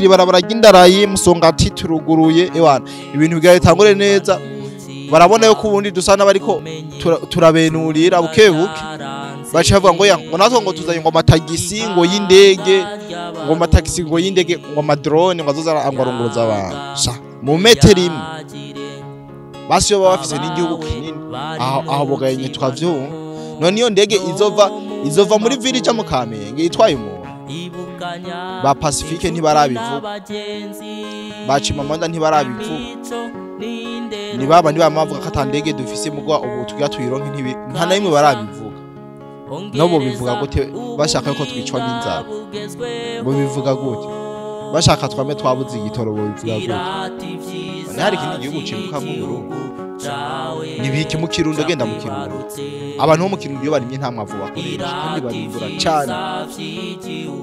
Batwubakira ibarabara ry'indarayi Musongati turuguruye, ewana ibintu bigaye bitangure neza. Barabona yuko ubundi dusa n'abariko turabenurira buke buke, baca bavuga ngo ya ngo natwe ngo tuzanye ngo amatagisi ngo y'indege, ngo amatagisi ngo y'indege, ngo amadrone ngo azoza ngo arunguruza abantu. Sha mu metero imwe basi yo baba bafise n'igihugu kinini aho bogayenye tukavyumva. None iyo ndege izova muri ville ija mu Kamenge itwaye umuntu. Ba Pacifique ntibarabivuga, ba Chimamanda ntibarabivuga, ni baba ni bamavuga ko atandege dufise mugwa ubu tugira tuyironke ntibi nta na rimwe barabivuga. Nabo bivuga gute bashaka ko twicwa n'inzara? Bo bivuga gute bashaka twame twabuze igitoro? Bo bivuga gute? None hari ikindi gihugu cibuka nk'Uburundi? Nibiki mu Kirundo, genda mu Kirundo, abantu bo mu Kirundo iyo barimye nta mwavu bakoresha kandi barimbura cyane.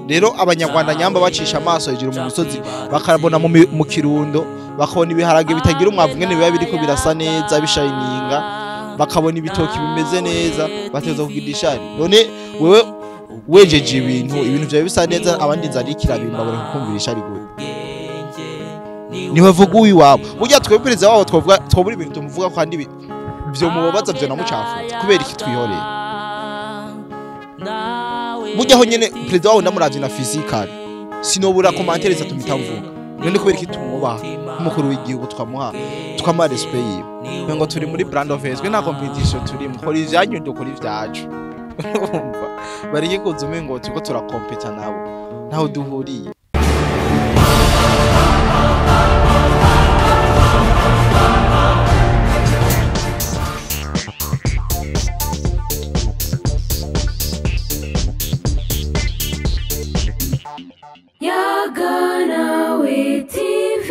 Rero abanyarwanda nyamba bacisha amaso hejuru mu misozi bakabona mu Kirundo, bakabona ibiharage bitagira umwavu ngene biba biriko birasa neza bishayininga, bakabona ibitoki bimeze neza, bateza kugira ishari. None wewe wejeje ibintu vyawe bisa neza, abandi inzara ikirabimba, bari kukumvira ishari gute? Nibavuga uwiwabo burya twebwe perezida wabo twavuga twabura ibintu tumuvuga kandi vyo mubabaza vyo namucafuza. Kubera iki twihoreye? Burya aho nyene perezida wabo ndamuravye na physical sinobura commentaire zitatu mitamvuga. None kubera iki tumwubaha nk'umukuru w'igihugu, tukamuha respect yiwe? Ngo turi muri brand of twe nta competition turimo, kora ivyanyu dukora ivyacu. Urumva bareke kuza umengo turiko turakompeta nabo, ntaho duhuriye. Yaganawe TV.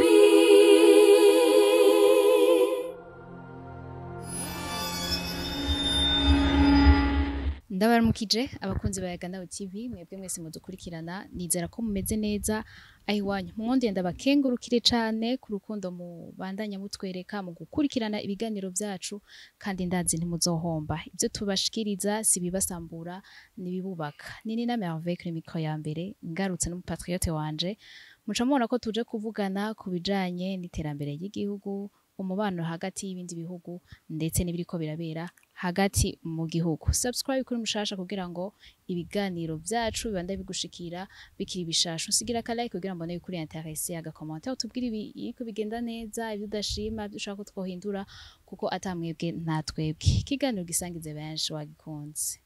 Ndabaramukije abakunzi ba Yaganawe TV, mwebwe mwese mudukurikirana, nizera ko mumeze neza aho iwanyu. Mwongeye ndabakengurukire cane ku rukundo mubandanya mutwereka mu gukurikirana ibiganiro vyacu, kandi ndazi ntimuzohomba. Ivyo tubashikiriza si bibasambura nibibubaka. Nini na Merveille kuri micro ya mbere, ngarutse n'umupatriote wanje. Muca mubona ko tuje kuvugana ku bijanye n'iterambere ry'igihugu, umubano hagati y'ibindi bihugu ndetse n'ibiriko birabera hagati mu gihugu. Subscribe kuri mushasha kugira ngo ibiganiro vyacu bibande bigushikira bikiri bishasha. Usigira ka like kugira mbone kuri intéressé, aga commentaire utubwire ibiko bigenda neza, ibyo udashima, ibyo ushaka ko twohindura, kuko atamwebwe nta twebwe. Ikiganiro gisangize benshi wagikunze.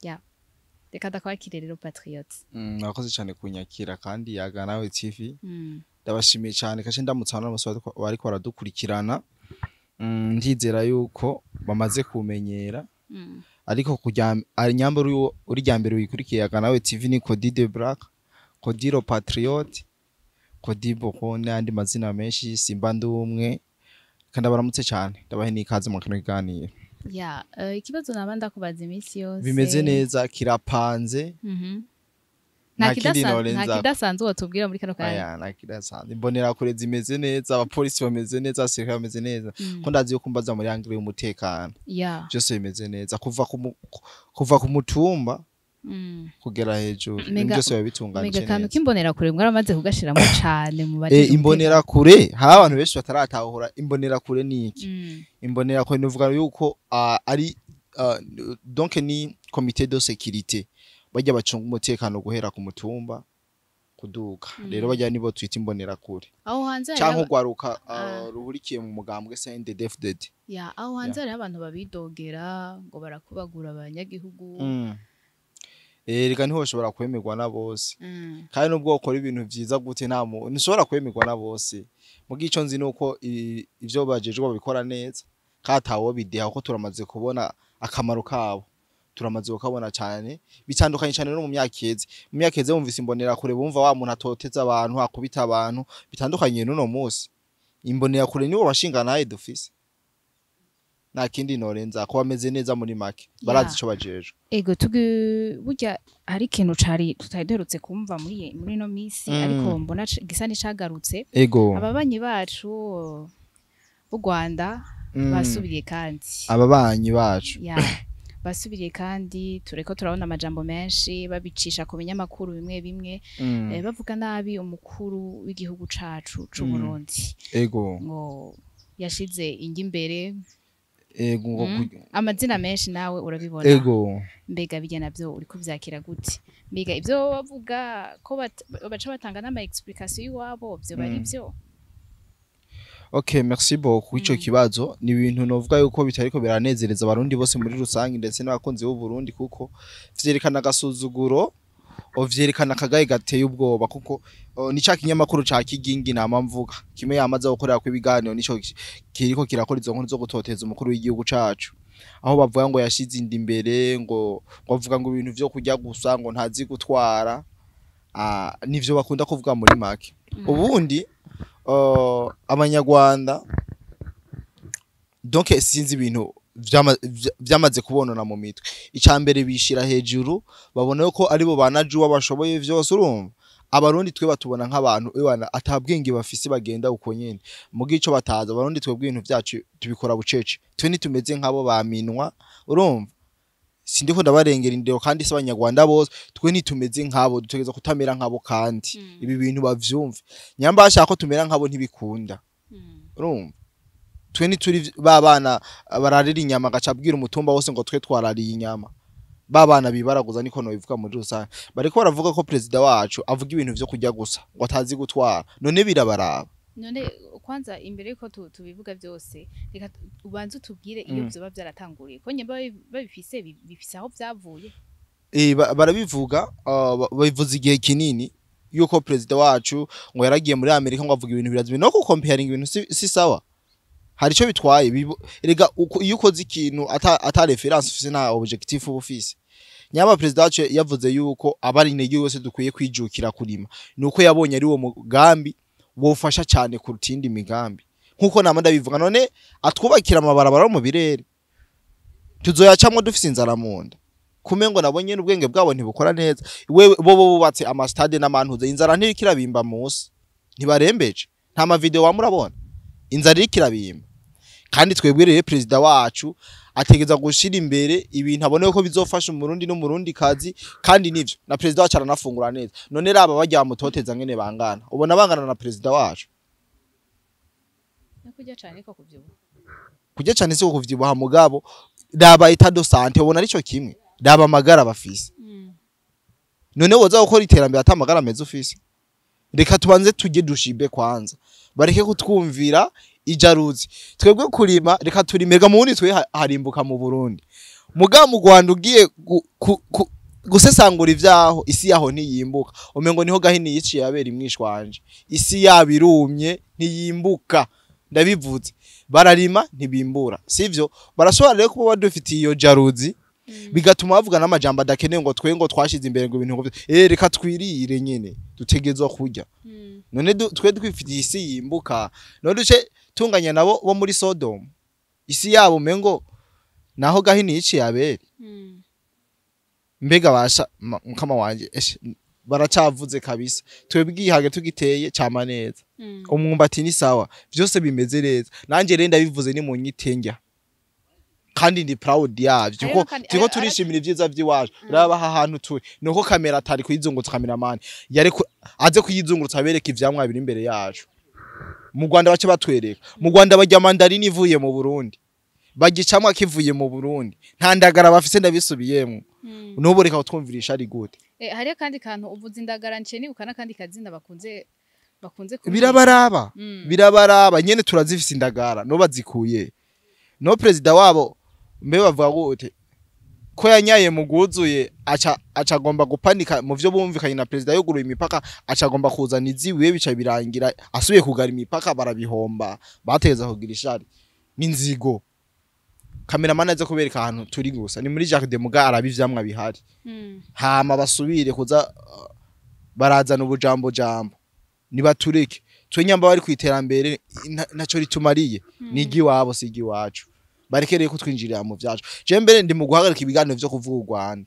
Ya. Reka ndakwakire rero patriote. Mwakoze cyane kunyakira kandi Yaganawe TV. Ndabashimiye cyane kace ndamutsa n'abose bariko baradukurikirana. Ndizera yuko bamaze kumenyera. Ariko kujya ari nyambaro uri rya mbere wikurikiye Yaganawe TV ni Cody de Black, Codiro Patriot, Cody Boko n'andi mazina menshi, Simba ndumwe. Kandi baramutse cyane, ndabahe n'ikaze mu kino kiganiro. Ya, ikibazo naba ndakubaza iminsi yose. Bimeze neza, kirapanze. Nta kidasanzwe watubwira muri kano kanya? Aya, nta kidasanzwe. Imbonerakure zimeze neza, abapolisi bameze neza, abasirikare bameze neza. Ko ndazi yuko mbaza muri angle y'umutekano. Byose bimeze neza kuva ku mutumba kugera hejuru. Ibintu byose biba bitunganije neza. Mega kantu k'imbonerakure mwaramaze kugashiramo cane mu baje. Imbonerakure, hari abantu benshi bataratahura imbonerakure ni iki. Imbonerakure nivuga yuko ari donc ni comité de sécurité. Bajya bacunga umutekano guhera ku mutumba kuduka. Rero bajya nibo twita imbonerakure. Aho hanze canke ugwaruka ruhurikiye mu mugambwe CNDD-FDD. Ya, aho hanze hari abantu babidogera ngo barakubagura abanyagihugu. Reka niho ushobora kwemerwa na bose. Kandi nubwo ukora ibintu vyiza gute nta muntu nshobora kwemerwa na bose. Mu gico nzi nuko ivyo bajejwe babikora neza, katawo bideha ko turamaze kubona akamaro kabo. Turamaze kukabona cyane, bitandukanye cyane no mu myaka iheze. Mu myaka iheze bumvise imbonerakure bumva wa muntu atoteza abantu, akubita abantu, bitandukanye n'uno munsi. Imbonerakure nibo bashingana naye dufise. Nta kindi norenza ko bameze neza muri make, barazi ico bajejwe. Ego burya hari ikintu cari tutari duherutse kumva muri no misi, ariko mbona gisa n'icagarutse. Ababanyi bacu b'u Rwanda basubiye kandi. Ababanyi bacu. Ya. Basubiriye kandi tureko turabona amajambo menshi babicisha ku binyamakuru bimwe bimwe, bavuga nabi umukuru w'igihugu cacu c'u Burundi. Ego. Ngo yashize ingi imbere. Ego. Amazina menshi nawe urabibona. Ego. Mbega bijya navyo uri kuvyakira gute? Mbega ivyo bavuga ko baca batanga n'ama explication y'iwabo, vyo bari vyo? Okay, merci beaucoup ico kibazo. Ni ibintu novuga yuko bitariko biranezereza abarundi bose muri rusange ndetse n'abakunzi b'u Burundi, kuko vyerekana agasuzuguro, vyerekana akagaye gateye ubwoba, kuko ni ca kinyamakuru ca Kigingi nama mvuga kimwe yamaze gukorera ku ibiganiro, nico kiriko kirakora izo nkuru zo gutoteza umukuru w'igihugu cacu, aho bavuga ngo yashize inda imbere, ngo bavuga ngo ibintu vyo kurya gusa, ngo ntazi gutwara. Nivyo bakunda kuvuga muri make. Ubundi abanyarwanda donc sinzi ibintu vyamaze kubonona mu mitwe. Icambere bishira hejuru, babona ko aribo banajuwa bashoboye vyose. Urumva abarundi twe batubona nk'abantu ewana atabwenge bafise, bagenda uko nyene mugi ico bataza. Abarundi twebwe ibintu vyacu tubikora bucece, twe ntitumeze nk'abo baminwa. Urumva sindiko ndabarengera indero, kandi se abanyarwanda bose twe ntitumeze nk'abo, dutegerezwa kutamera nk'abo. Kandi ibi bintu bavyumve, nyamba bashaka ko tumera nk'abo ntibikunda. Urumva twe ntituri ba bana bararira inyama agaca abwira umutumba wose ngo twe twarariye inyama, ba bana bibaraguza, niko nobivuga muri rusange. Bariko baravuga ko perezida wacu avuga ibintu vyo kurya gusa, ngo atazi gutwara. None birabaraba? None kwanza imbere yuko tubivuga byose, reka ubanze utubwire iyo vyoba vyaratanguriye, ko nyamba babifise bifise aho vyavuye. Barabivuga, babivuze igihe kinini yuko perezida wacu ngo yaragiye muri Amerika, ngo avuga ibintu birazwi. No kucomparinga ibintu si sawa, hari ico bitwaye. Erega iyo ukoze ikintu ata reference ufise, nta objectif uba ufise. Nyamba perezida wacu yavuze yuko abari intege yose dukwiye kwijukira kurima, nuko yabonye ari uwo mugambi wofasha cyane kuruta iyindi migambi, nkuko nama ndabivuga. None atwubakira amabarabara yo mu birere, tuzoyacamwo dufise inzara mu nda? Kumengo nabo nyene ubwenge bwabo ntibukora neza. Wewe bo bubatse amastade n'amantuze, inzara ntiriko irabimba munsi, ntibarembeje? Nta ma video wa murabona inzara iriko irabimba. Kandi twebwe rero perezida wacu ategeza gushira imbere ibintu abone ko bizofasha umurundi n'umurundi kazi, kandi nivyo na perezida wacu aranafungura neza. None raba barya mutoteza ngene bangana, ubona bangana na perezida wacu? No kurya cane ko kuvyibuha. Kurya cane si kuvyibuha, mugabo raba état de santé, ubona arico kimwe? Raba amagara bafise. None woza gukora iterambere ata amagara meza ufise? Reka tubanze tujye dushibe kwanza, bareke kutwumvira ijaruzi. Twebwe kurima, reka turimega mu Burundi, twe harimbuka mu Burundi. Mugabo mu Rwanda ugiye gusesangura ivyaho, isi yaho ntiyimbuka, umengo niho Gahini yiciye abera imwishwanje. Isi yabo irumye, ntiyimbuka, ndabivuze. Bararima ntibimbura, sivyo? Barashobora rero kuba badufitiye iyo jaruzi, bigatuma bavuga n'amajambo adakenewe, ngo twe ngo twashize imbere ngo ibintu ngo reka twirire nyene, dutegezwa kurya. None twe twifitiye isi yimbuka, none duce tunganya nabo bo muri Sodom? Isi yabo umengo naho Gahini yiciye abere. Mbega basha mukama wanje, eshe baracavuze kabisa. Twebwe ihage tugiteye cama neza, umwumbati ni sawa, vyose bimeze neza. Nanje rero ndabivuze, ni mu nyitengya, kandi ndi proud yavyo, Hariho kuko turiko turishimira ivyiza vy'iwacu. Raba aha hantu turi, nuko kamera atari kuyizungurutsa, cameraman yari aze kuyizungurutsa abereka ivyamwa biri imbere yacu. Mu Rwanda bace batwereka, mu Rwanda barya mandarine ivuye mu Burundi, bagicamwa kivuye mu Burundi, nta ndagara bafise, ndabisubiyemwo. N'ubu reka kutwumvirisha ari gute. Hariho akandi kantu uvuze indagara, nce nibuka n'akandi kazina bakunze kuvuga. Birabaraba. Birabaraba nyene, turazifise indagara, no bazikuye no perezida wabo mbe bavuga gute ko yanyaye mu guzuye, aca agomba gupanika mu vyo bumvikanye na perezida yuguruye imipaka, aca agomba kuzana iziwiwe, bica birangira asubiye kugara imipaka, barabihomba. Bateza kugira ishari n'inzigo. Cameraman aze kubereka ahantu turi gusa, ni muri jardin, muga araba ivyamwa bihari. Hama basubire kuza barazana ubujambo jambo. Nibatureke twe, nyamba bari kwiterambere ntaco ritumariye, ni igiwabo si igiwacu. Barekereye kutwinjirira mu vyacu. Je mbere ndi mu guhagarika ibiganiro vyo kuvuga u Rwanda,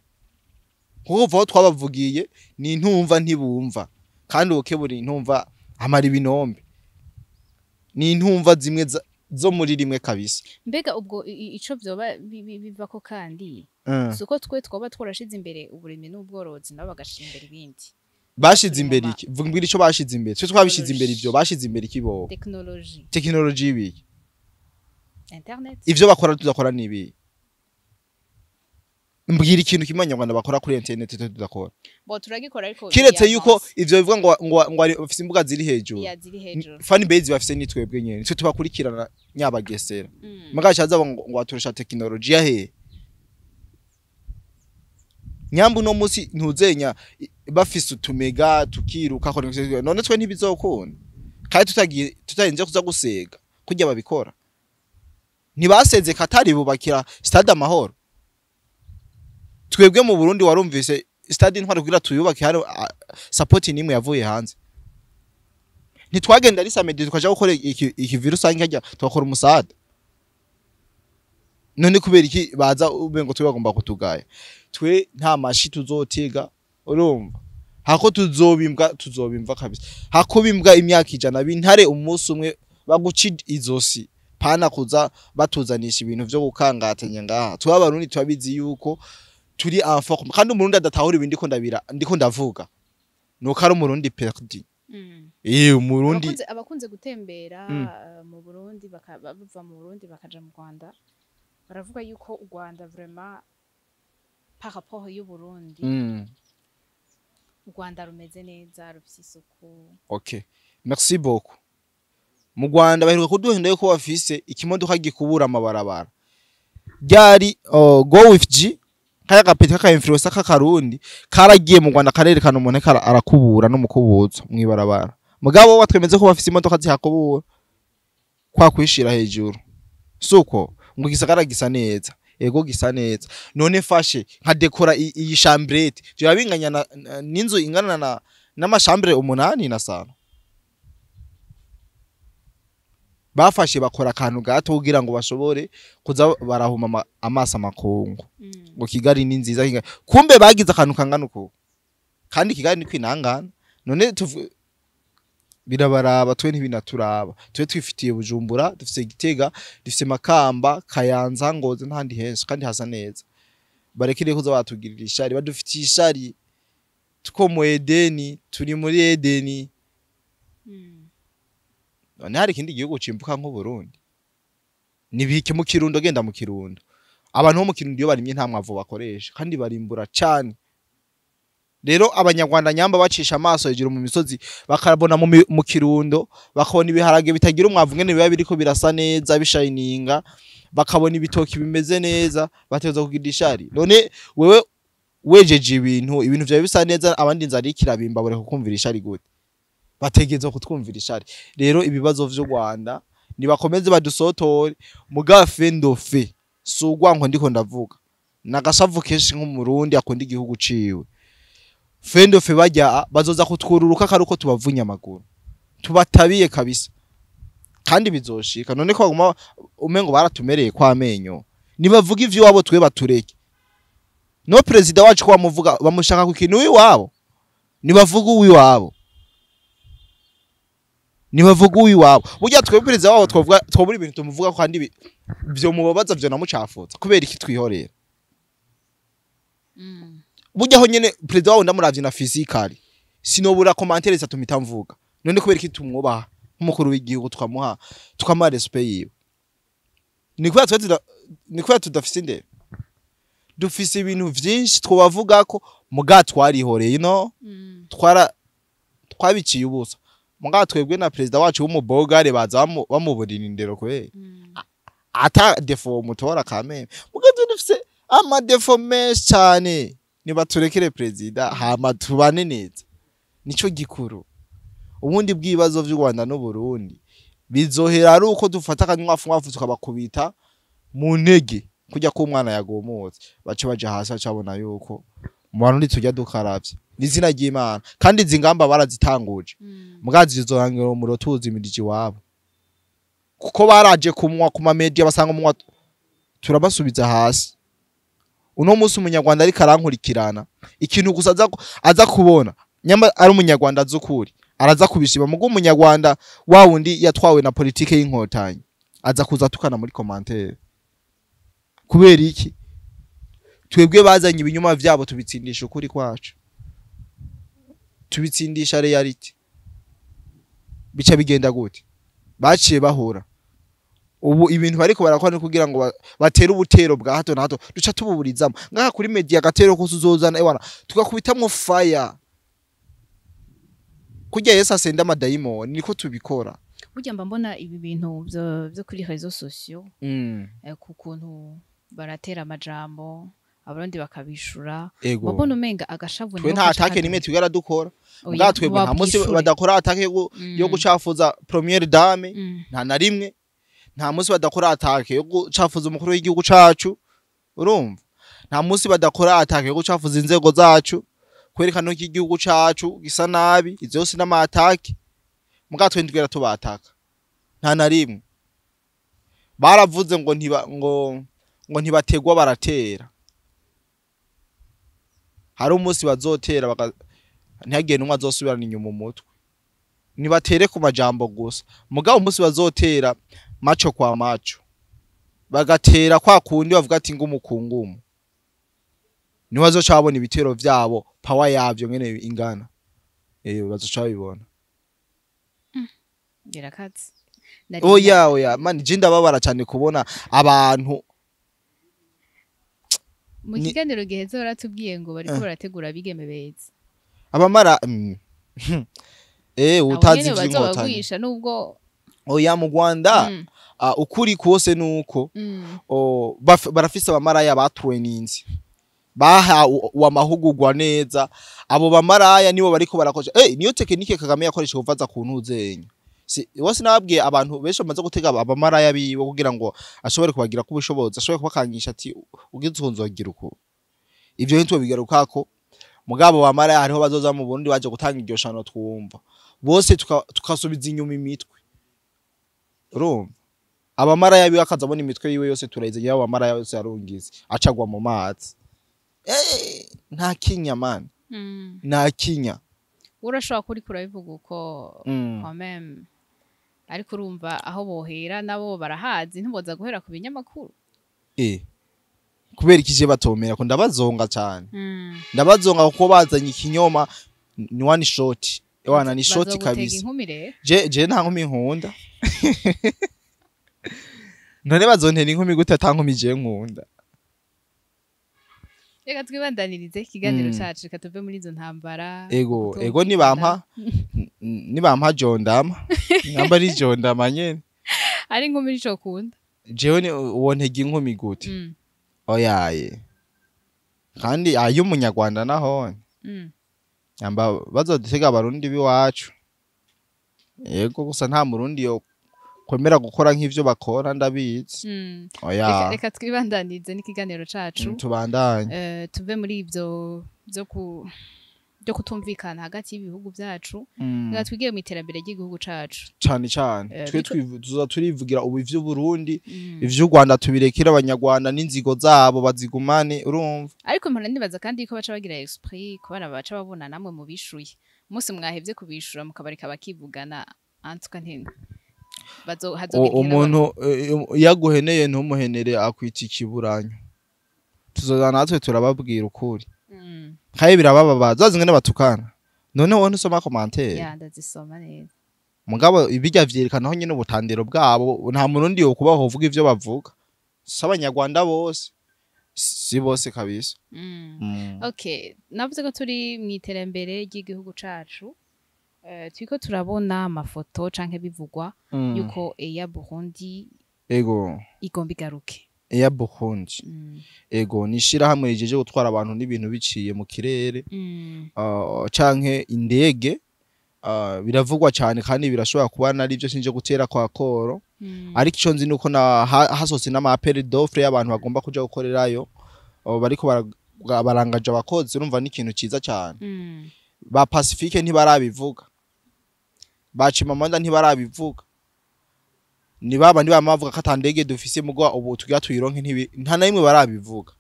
kuko kuva aho twabavugiye ni intumva ntibumva, kandi ubukeburi intumva amara ibinombe, ni intumva zimwe zo muri rimwe kabisa. Mbega ubwo ico vyoba bivako kandi suko twe twoba twarashize imbere uburimyi n'ubworozi, nabo bagashira imbere ibindi. Bashize imbere iki? Vuga mbwira ico bashize imbere. Twe twabishize imbere ivyo, bashize imbere iki bo? Technology. Technology ibiki? Internet. Ivyo bakora tudakora nibi. Mbwira ikintu kimwe Abanyarwanda bakora kuri internet twe tudakora. Bo turagikora ariko kiretse yuko ivyo bivuga ngo ngo bafise imbuga ziri hejuru. Ya ziri hejuru. Fan base bafise ni twebwe nyene. Twe tubakurikirana nyabagesera. Mugacha aza ngo baturusha technology ya he. Nyambu no musi ntuzenya bafise utumega tukiruka connection, none twe ntibizokunda. Kandi tutagiye tutarinze kuza gusega kujya babikora. Ntibaseze Katari bubakira stade Amahoro. Twebwe mu Burundi warumvise stade Intwari kugira tuyubake hari support nimwe yavuye hanze. Ntitwagenda ari samedi tukaja gukora iki virus hajya twakora umusada. None kubera iki baza ubengo twe bagomba kutugaya. Twe nta mashi tuzotega, urumva. Hako tuzobimbwa kabisa. Hako bimbwa imyaka 100 bintare umunsi umwe baguci izosi. Pana kuza batuzanisha ibintu vyo gukangatanya ngaha. Twa Barundi twabizi yuko turi en forme, kandi umurundi adatahura ibindi ndiko ndabira ndiko ndavuga. Nuko ari umurundi perdu. Umurundi abakunze gutembera mu Burundi bava mu Burundi bakaja mu Rwanda baravuga yuko u Rwanda vraiment par rapport y'u Burundi u Rwanda rumeze neza, rufise isuku. Okay, merci beaucoup. Mu Rwanda baheruka kuduhenda yuko bafise ikimodoka gikubura amabarabara. Ryari go with G kaya gapeti kaka influencer kakarundi karagiye mu Rwanda karerekana umuntu arakubura no mukubuzo mwibarabara. Mugabo watwemeze ko bafise imodoka zihakubura kwa kwishira hejuru. Suko ngo gisagara gisa neza. Ego gisa neza. None fashe nka dekora iyi chambrette. Byo binganya n'inzu ingana na n'amashambre 8 na sano. Bafashe bakora akantu gato kugira ngo bashobore kuza barahuma amaso amakungu. Ngo Kigali ni nziza Kigali. Kumbe bagize akantu kangana uko. Kandi Kigali ni kwinangana. None birabaraba twe ntibinaturaba. Twe twifitiye Bujumbura, dufise Gitega, dufise Makamba, Kayanza, Ngozi n'ahandi henshi kandi hasa neza. Barekere kuza batugirira ishari, badufitiye ishari. Tuko mu Edeni, turi muri Edeni. None hari ikindi gihugu cimbuka nko Burundi. Nibike mu Kirundo, genda mu Kirundo. Abantu bo mu Kirundo iyo barimye nta mwavu bakoresha kandi barimbura cyane. Rero abanyarwanda nyamba bacisha amaso hejuru mu misozi bakabona mu Kirundo, bakabona ibiharage bitagira umwavu ngene biba biriko birasa neza bishininga, bakabona ibitoki bimeze neza, bateza kugira ishari. None wewe wejeje ibintu byawe bisa neza abandi nzari kirabimba bure kukumvira ishari gute? Bategeza kutwumvira ishari. Rero ibibazo vy'u Rwanda nibakomeze badusotore mugafe ndofe. Sugwanko ndiko ndavuga. Nagashavu kenshi nk'umurundi akunda igihugu ciwe. Fendofe bajya bazoza kutwururuka karuko tubavunya amaguru. Tubatabiye kabisa. Kandi bizoshika. None ko baguma umengo baratumereye kwa amenyo. Nibavuga ivyo wabo twe batureke. No president wacu ko bamuvuga bamushaka ku kintu iwabo. Nibavuga uwiwabo. Nibavuga uwiwabo. Burya twe president wabo twavuga twobura ibintu tumuvuga kandi byo mubabaza byo namucafutsa kubera iki twihorera. Burya ho nyene president wabo ndamuravye na physically sinobura commentaire zatumita mvuga. None kubera iki tumwubaha nk'umukuru w'igihugu tukamuha respect yiwe. Ni kubera tudafise indero. Dufise ibintu vyinshi twobavuga ko muga twarihoreye no twabiciye ubusa. Muga twebwe na president wacu w'umubogare baza bamuburira indero kubera ata defo mutora kameme. Muga dufise ama defo menshi cyane. Nibaturekere president hama tubane neza. Nico gikuru. Ubundi bw'ibibazo vy'u Rwanda n'u Burundi bizohera ari uko dufata akanywafu tukabakubita mu ntege kujya ko umwana yagomotse bace baje hasi acabona yuko mu Barundi tujya dukaravye n'izina ry'Imana kandi izi ngamba barazitanguje mugazi zizorangira umuriro tuzimirije iwabo kuko baraje kumwa ku ma media basanga umwa turabasubiza hasi. Uno munsi umunyarwanda ariko arankurikirana ikintu gusa aza kubona nyama ari umunyarwanda azukuri araza kubishima mugo umunyarwanda wa wundi yatwawe na politike y'inkotanyi Aza kuza tukana muri commentaire. Kubera iki? Twebwe bazanye ibinyoma vyabo, tubitsindisha ukuri kwacu, tubitsindisha reality. Bica bigenda gute? Baciye bahura. Ubu ibintu bariko barakora ni kugira ngo batere ubutero bwa hato na hato, duca tububurizamo ngaha kuri media. Gatero kose uzozana, ewana, tugakubitamwo fire kurya Yesu asenda amadayimoni, niko tubikora. Burya mba mbona ibi bintu byo kuri réseaux sociaux, ku kuntu baratera amajambo, Abarundi bakabishura, mbona umenga agashavu. Twe nta attaque nimwe twigara dukora. Bwa twebwe nta munsi badakora attaque yo gucafuza première dame. Nta na rimwe, nta munsi badakora attaque yo gucafuza umukuru w'igihugu cacu. Urumva, nta munsi badakora attaque yo gucafuza inzego zacu, kwerekana ko igihugu cacu gisa nabi. Izo yose n'ama attaque, muga twe ntitwera tubataka, nta na rimwe. Baravuze ngo ntiba ngo ntibategwa, baratera. Hari umunsi bazotera ntihagire n'umwe azosubirana inyuma umutwe. Nibatere ku majambo gusa, mugabo umunsi bazotera macho kwa macho, bagatera kwa kundi bavuga ati ngumu ku ngumu, niho bazoca babona ibitero vyabo, power yavyo ngene ingana. Bazoca babibona. Birakatse. Oya, oya man, je ndababara cyane kubona abantu Mu kiganiro giheze baratubwiye ngo bariko barategura abigeme beza. Abamara Abo utazi nyene ivy'inkotanyi. Bazobagwisha nubwo Oya, mu Rwanda, ukuri kose nuko barafise abamaraya batweninze, bahawe amahugurwa neza. Abo bamaraya nibo bariko barakoresha. Niyo technique Kagame yakoresha kuvaza ku ntuzenya. Si wose nababwiye, abantu benshi bamaze gutega abamaraya biwe kugira ngo ashobore kubagira ko ubushobozi, ashobore kubakangisha ati ugize ukunzogira uku. Ivyo ntitwobigarukako. Mugabo bamaraya hariho bazoza mu Burundi baje gutanga iryo shano, twumva bose tukasubiza inyuma imitwe. Urumva, abamaraya biwe akaza abona imitwe yiwe yose turayize, yabo bamaraya yose yarungize acagwa mu mazi. Nta kinya man. Nta kinya. Urashobora kuri kurabivuga uko quand même, ariko urumva aho bohera nabo barahazi, ntiboza guhera ku binyamakuru. Kubera ikije batomera ko ndabazonga cyane. Ndabazonga kuko bazanye ikinyoma, ni one shot, ewana, ni shot. Bazogutega Kabisa. Inkumi rero. Je nta nkumi nkunda. None bazontera inkumi gute ata nkumi je nkunda? Reka twibandanirize ikiganiro cacu, reka tuve muri izo ntambara. Ego. Kutumvikana. Ego, nibampa jondama, namba ari jondama nyene. Ari inkumi nico kunda. Jewe ni uwo ntega inkumi gute? Oyaye, kandi ay'umunyarwanda nahone yamba bazodutega Abarundi b'iwacu. Yego, gusa nta Murundi yo kwemera gukora nk'ivyo bakora, ndabizi. Oya. Reka twibandanirize n'ikiganiro cacu. Tubandanye. Tuve muri ivyo byo kutumvikana hagati y'ibihugu vyacu. Reka twigire mu iterambere ry'igihugu cacu. Cane cane. Twe tuza turivugira ubu ivy'Uburundi. Ivy'u Rwanda tubirekera Abanyarwanda n'inzigo zabo bazigumane, urumva. Ariko mpora nibaza kandi ko baca bagira esprit kubera baca babona namwe mu bishuye, umunsi mwahevye kubishura mukabareka bakivugana, antuka nti bazo hazogira igihe. Umuntu iyo aguheneye ntumuhenere, akwita ikiburanyo. Tuzoza natwe turababwira ukuri. Kandi birabababaza, bazi ngene batukana. None wowe ntusoma commentaire? Ya, ndazisoma neza. Mugabo ibijya vyerekana aho nyene ubutandero bwabo. Nta Murundi yo kubaho uvuga ivyo bavuga. Si Abanyarwanda bose, si bose kabisa. Okay, navuze ko turi mu iterambere ry'igihugu cacu. Turiko turabona amafoto canke bivugwa yuko Air Burundi igomba igaruke. Air Burundi. Ego, ni ishirahamwe rijeje gutwara abantu n'ibintu biciye mu kirere, canke indege. Biravugwa cyane kandi birashobora kuba nari byo, sinje gutera kwa koro. Ariko ico nzi nuko na hasohotse n'ama appel d'offre y'abantu bagomba kuja gukorerayo. Bariko barangaje abakozi. Urumva ni ikintu ciza cyane. Ba Pacifique ntibarabivuga, ba Chimamanda ntibarabivuga, ni baba ni bavuga ko atandege dufise, mugo ubu tugira tuyironke, nta na rimwe barabivuga.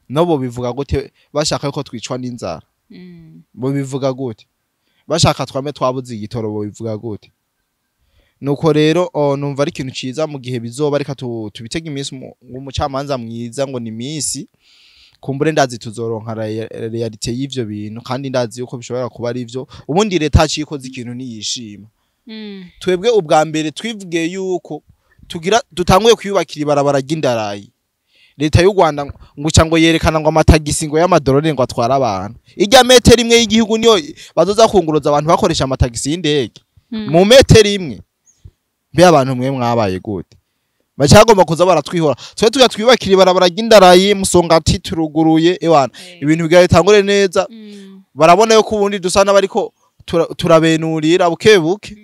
Nobo bivuga gute bashaka ko twicwa n'inzara? Bo bivuga gute bashaka twame twabuze igitoro? Bo bivuga gute? Nuko rero numva ari ikintu ciza mu gihe bizoba, reka tubitege iminsi, umucamanza mwiza ngo ni minsi kumbure ndazi tuzoronka réalité y'ivyo bintu, kandi ndazi yuko bishobora kuba ari ivyo. Ubundi leta cikoze ikintu niyishima. Twebwe ubwa mbere twivugiye yuko tugira dutanguye kwiyubakira ibarabara ry'indarayi, leta y'u Rwanda ngo ngo yerekana ngo amatagisi ngo y'amadorone ngo atwara abantu. Irya metero imwe y'igihugu niyo bazoza kunguruza abantu bakoresha amatagisi y'indege mu metero imwe. Mbe abantu mwe mwabaye gute? Bacagomba kuza baratwihora, twe tuya twiyubakira ibarabara ry'indarayi, Musongati turuguruye, ewana ibintu bigaye bitangure neza. Barabona yuko ubundi dusa n'abariko turabenurira buke buke.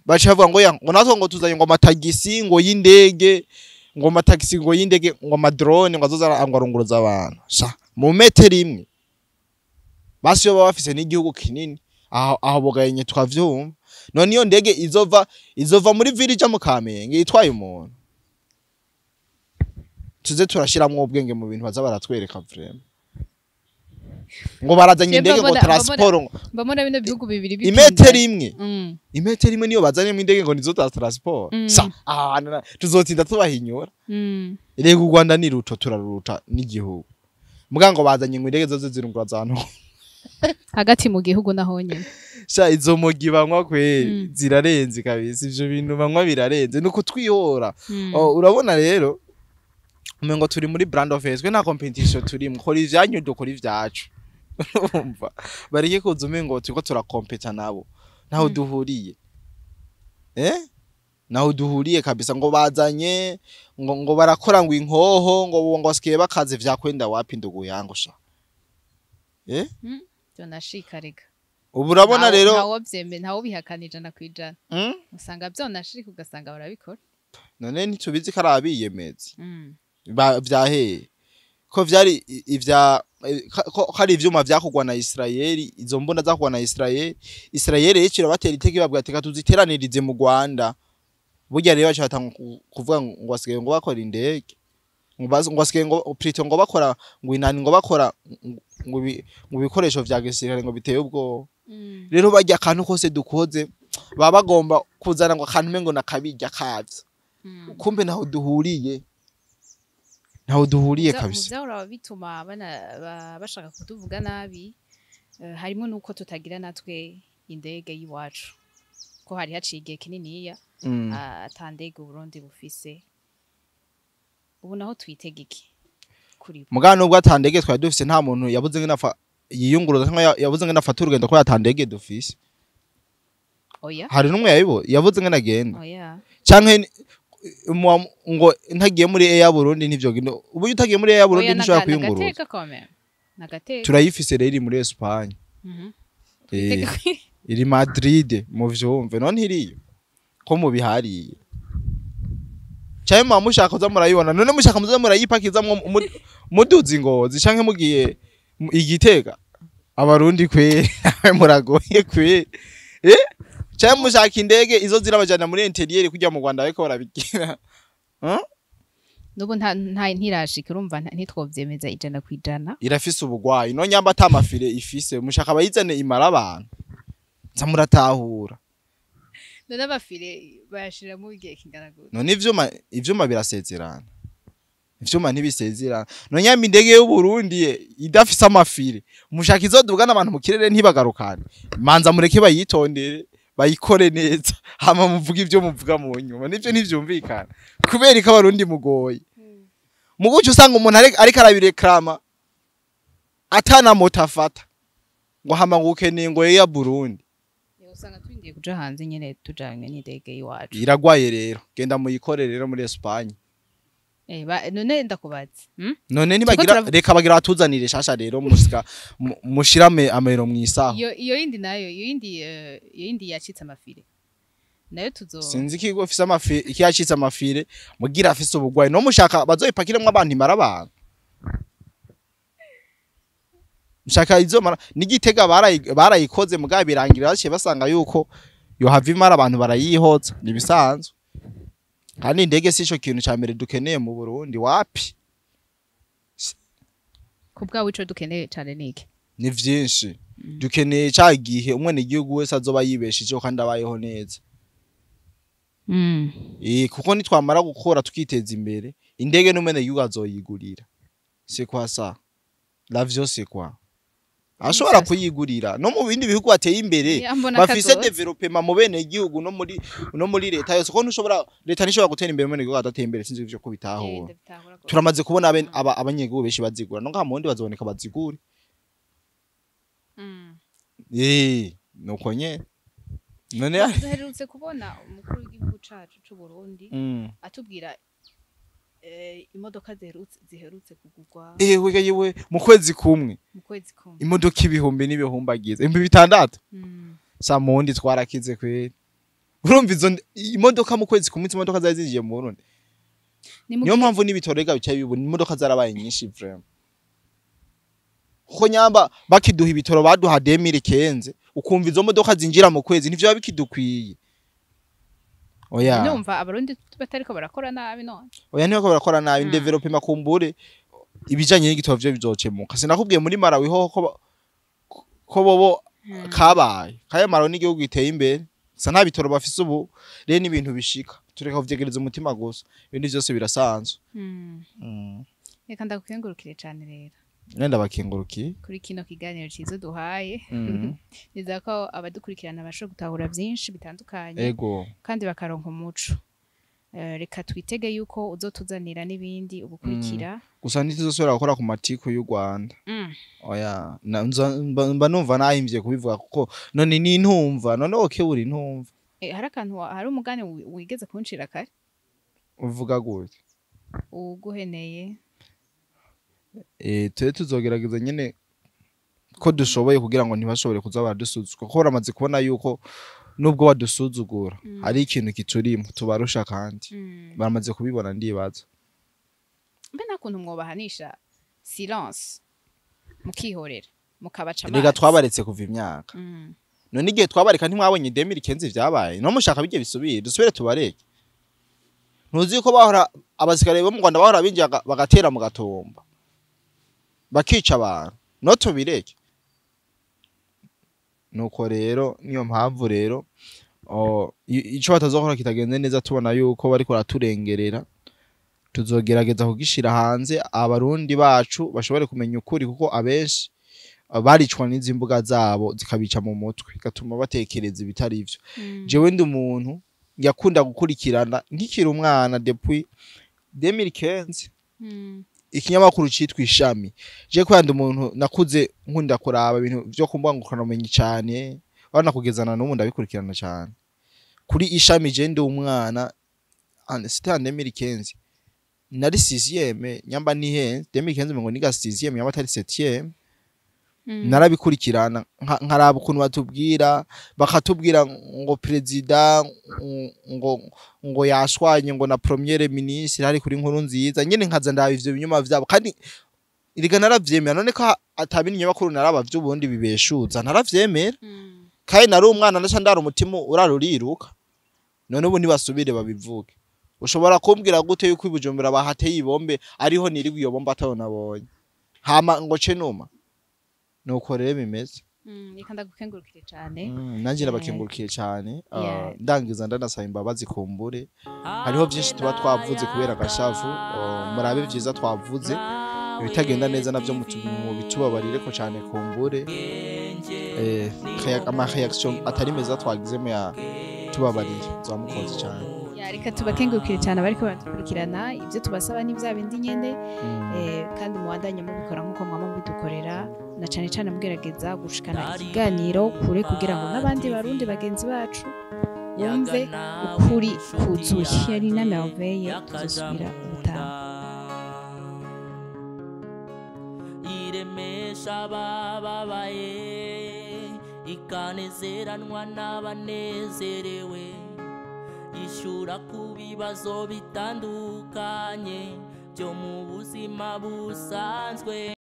Baca bavuga ngo ya ngo natwe ngo tuzanye ngo amatagisi ngo y'indege, ngo amatagisi ngo y'indege, ngo amadrone ngo azoza ngo arunguruza abantu sha mu metero imwe. Basi yo baba bafise n'igihugu kinini aho bogayenye twavyumva. None iyo ndege izova muri ville ija mu Kamenge itwaye umuntu? Tuze turashiramwo ubwenge mu bintu baza baratwereka vraiment. Ngo barazanye Jewe indege ngo transport ngo mbona bino bihugu bibiri imetero imwe, imetero imwe niyo bazanyemo indege ngo nizo za transport. Sa ahantu tuzotinda tubahinyura. Rega u Rwanda ni ruto, turaruta n'igihugu, muga ngo bazanye ngo indege zose zirungura abantu hagati mu gihugu naho nyene. Sha izo mogi banywa kweri zirarenze kabisa. Ivyo bintu banywa birarenze, nuko twihora. Oh, urabona rero umengo turi muri brand of twe nta competition turimo. Kora ivyanyu, dukora ivyacu. Urumva bareke kuza umengo turiko turakompeta nabo, ntaho duhuriye, naho duhuriye kabisa. Ngo bazanye ngo barakora ngo inkoho ngo basigaye bakaze, vyakwenda wapi ndugu yangu sha? Vyonashika rega. Ubu urabona rero ntawo vyeme, ntawo bihakana 100%. Usanga vyonashika, ugasanga barabikora. None ntitubizi ko ari abiyemezi? Vyaheye ko vyari ivya ko hari ivyuma vyakugwa na Israeli, izo mbunda zakugwa na Israeli. Israeli yicira batera iteke, babwira ati tuziteranirize mu Rwanda. Burya rero baca batanga kuvuga ngo basigaye ngo bakora indege, ngo basigaye ngo plutôt ngo bakora ngo inani, ngo bakora ngo ibikoresho vya gisirikare ngo biteye ubwoba. Rero barya akantu kose dukoze baba bagomba kuzana ngo akantu umengo nakabirya kavyo. Kumbe naho duhuriye, ntaho duhuriye kabisa. Mu vyahora bituma bashaka kutuvuga nabi, harimo nuko tutagira natwe indege y'iwacu, ko hari haciye igihe kininiya ata ndege Uburundi bufise. Ubu naho twitega iki kuri bo? Mugabo nubwo ata ndege twari dufise, nta muntu yabuze ngene afa yiyunguruza cyangwa yabuze ngene afata urugendo ko ata ndege dufise. Oya. Hari n'umwe yabuze ngene agenda? Oya. Canke ngo ntagiye muri Air Burundi ntivyo ubu utagiye muri Air Burundi Oya, ntushobora kwiyunguruza. Nagateka kome nagateka. Turayifise rero, iri muri Espagne. Iri Madrid mu vyumve. None ntiriyo ko mubihariye canke muba mushaka kuza murayibona? None mushaka muze murayipakizamwo muduza ingozi canke mugiye igitega? Abarundi kwe muragoye kwe. Canke mushaka indege izo zirabajana muri intérieur kujya mu Rwanda ariko barabigira? Huh? N'ubu nta ntirashika, urumva ntitwovyemeza 100%. Irafise ubugwayi no nyamba ata mafile ifise, mushaka bayizane imara abantu? Nza muratahura. None abafile bayashiramo igihe kingana gute? None ivyuma birasezerana? Ivyuma ntibisezerana. None nyamba indege y'u Burundi idafise amafile, mushaka izodugana abantu mu kirere ntibagarukane? Manza mureke bayitondere, bayikore neza, hama muvuge ivyo muvuga mu nyuma. Nivyo ntivyumvikana kubera ko abarundi mugoye muguco. Usanga umuntu ariko arabireklama atana moto afata, ngo hama ngo ukeneye ngo ya Burundi. Usanga turindiye kuja hanze nyene tujanywe n'indege y'iwacu. Iragwaye rero, genda muyikore rero muri Espagne. None ndakubaza, None nibagira reka bagira batuzanire shasha rero, musika mushirame amero mwisaho. Iyo yindi nayo, iyo yindi yacitse amafile nayo tuzo Sinzi ikigo ifise amafile, ikiyacitse amafile mugira afise ubugwayi no mushaka bazoyipakiremwo abantu imara abantu. Mushaka izo mara n'igitega barayikoze mugabo birangira baciye basanga yuko yohava imara abantu barayihoza, nibisanzwe. Kandi indege si ico kintu ca mbere dukeneye mu Burundi, wapi. Ku bwawe ico dukeneye cane niki? Ni vyinshi dukeneye. Ca gihe umwenegihugu wese azoba yibeshejeho kandi abayeho neza. Kuko nitwamara gukora tukiteza imbere, indege n'umene gihugu azoyigurira. C'est quoi ça? L'avion c'est quoi? Ashobora kuyigurira no mu bindi bihugu bateye imbere, bafise développement mu bene gihugu no muri leta yose, ko ntushobora, leta ntishobora gutera imbere mu gihugu adateye imbere. Sinzi ivyo ko bitahura. Turamaze kubona abanyegihugu benshi bazigura, no ngaha mu Burundi bazoboneka bazigure. Nuko nyene none duherutse kubona umukuru w'igihugu cacu c'u Burundi atubwira imodoka ziherutse kugurwa. Yewe mu kwezi kumwe, imodoka ibihumbi n'ibihumbagize 6000. Sa mu Burundi twarakize kweri. Urumva izo imodoka mu kwezi kumwe, imodoka zari zinjiye mu Burundi. Niyo mpamvu n'ibitorega bicaye bibona imodoka zarabaye nyinshi vraiment. Kuko nyamba bakiduha ibitoro baduha 2015, ukumva izo modoka zinjira mu kwezi ntivyo bikidukwiye. Oya. Numva abarundi batariko barakora nabi none. Oya, ntibako barakora nabi. Development kumbure ibijanye n'igitoro vyo bizocemuka. Sinakubwiye muri Malawi ho ko bobo kabaye. Kaya Malawi n'igihugu giteye imbere. Sa nta bitoro bafise ubu rero n'ibintu bishika. Tureka kuvyegereza umutima gusa. Ibindi vyose birasanzwe. Reka ndakukengurukire cyane rero. Nenda bakengurukiye kuri kino kiganiro ciza duhaye. Nizera ko abadukurikirana bashobora gutahura byinshi bitandukanye. Ego. Kandi bakaronka umuco. Reka twitege yuko uzotuzanira n'ibindi ubukurikira. Gusa ntituzosubira gukora ku matiko y'u Rwanda. Oya, mba numva nahimvye kubivuga kuko none ni ntumva, none okay uri ntumva. Hari akantu, hari umugani wigeze kuncira kare. Uvuga gute? Uguheneye. Twe tuzogerageza nyene ko dushoboye kugira ngo ntibashobore kuza baradusuzugura, kuko baramaze kubona yuko nubwo badusuzugura hari ikintu kiturimo tubarusha, kandi baramaze kubibona ndibaza. Mbe nta kuntu mwobahanisha silence mukihorera mukabaca amazi? Rega twabaretse kuva imyaka. None igihe twabareka ntimwabonye 2015 vyabaye, no mushaka bijye bisubire, dusubire tubareke. Ntuzi ko bahora abasikare bo mu Rwanda bahora binjira bagatera mu Gatumba bakica abantu, no tubireke. Nuko rero niyo mpamvu rero ico batazokora kitagenze neza, tubona yuko bariko baraturengerera, tuzogerageza kugishira hanze abarundi bacu bashobore kumenya ukuri, kuko abenshi baricwa n'izi mbuga zabo zikabica mu mutwe gatuma batekereza ibitari ivyo. Jewe ndi umuntu yakunda gukurikirana nkikiri umwana depuis 2015 ikinyamakuru citwa Ishami. Je kwanda umuntu nakuze nkunda kuraba ibintu vyo kumbuga ngurukana cyane, bana kugezana n'ubu ndabikurikirana cyane. Kuri Ishami je ndi umwana c'était en 2015 nari 6e nyamba nihe 2015 ngo niga 6e nyamba atari 7e. Narabikurikirana nkaraba ukuntu batubwira, bakatubwira ngo president ngo yashwanye ngo na premier ministre hari kuri nkuru nziza nyene, nkaza ndaba ivyo binyuma vyabo kandi iriga naravyemera. None ko atabinye bakuru naraba vy'ubundi bibeshuza naravyemera. Kandi nari umwana ndaca ndara umutima uraruriruka. None ubu nibasubire babivuge. Ushobora kumbwira gute yuko ibujumbura bahateye ibombe ariho nirigwa iyo bombe atayo nabonye, hama ngo ce numa? Nuko rero bimeze. Reka ndagukengurukire cyane. Nanje ndabakengurukiye cyane. Ndangiza ndanasaba imbabazi kumbure, hariho byinshi tuba twavuze kubera agashavu. Murabe vyiza twavuze, ibitagenda neza navyo mubitubabarire ko cyane kumbure. Ama reaction atari meza twagize mu ya tubabarire, zamukoze cyane. Reka tubakengurukire cyane abariko baradukurikirana, ibyo tubasaba ni bya bindi nyene, kandi muwandanye mubikora nkuko mwama mubidukorera, na cyane cyane mugerageza gushikana ikiganiro kure kugira ngo n'abandi barundi bagenzi bacu bumve ukuri kuzuye. Yari na Merveille, tuzosubira ubutaha. Iremesha abababaye ikanezeranwa n'abanezerewe, ishura ku bibazo bitandukanye byo mu buzima busanzwe.